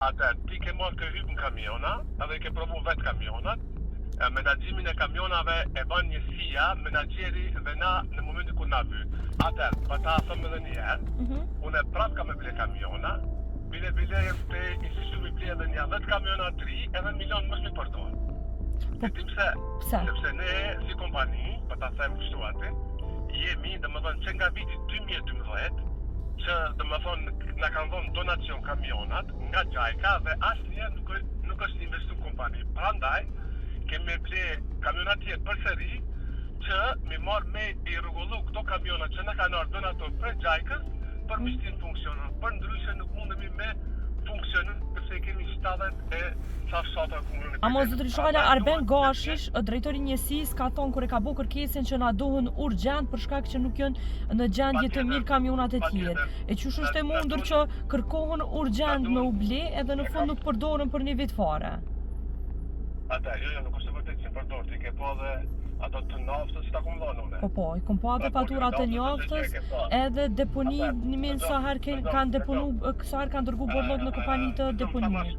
Atëherë, ti ke marrë ke hyp në kamiona, edhe i ke provu vetë kamionat, e, menaxhimin e kamionave e ban njësia, menaxheri dhe na në momentin kur na vy. Atëherë, po ta them edhe një herë, mm -hmm. unë prap kam me ble kamiona, bile bile jem te insistu mi ble edhe një 10 kamiona të ri, edhe milion mos mi përdor. Po, e di pse? Pse? Sepse ne si kompani, po ta them kështu aty, jemi, domethënë, që nga viti 2012, që domethënë na kanë dhënë donacion kamionat nga Xhajka dhe asnjëherë nuk nuk është investu kompani. Prandaj kemi ble kamiona tjerë përsëri që mi marr me i rregullu këto kamiona që na kanë ardhur donator prej Xhajkës për mi shti në funksion. Për ndryshe nuk mundemi me funksionu sepse i kemi 70 e ca fshatra komunën e Ama zotëri Shala Arben Gashi, drejtori i njësisë ka thonë kur e ka bo kërkesën që na duhen urgjent për shkak që nuk janë në gjendje të mirë kamionat e tjerë. E qysh është e mundur që kërkohen urgjent me u ble edhe në fund nuk përdoren për një vit fare? Ata, jo, jo, nuk është e vërtetë që përdor, ti ke pa dhe ato të naftës që ta kom dhënë unë. Po po, i kom pa dhe faturat e naftës, edhe deponimin sa herë kanë deponu, sa herë kanë dërgu borllog në kompani të deponimit.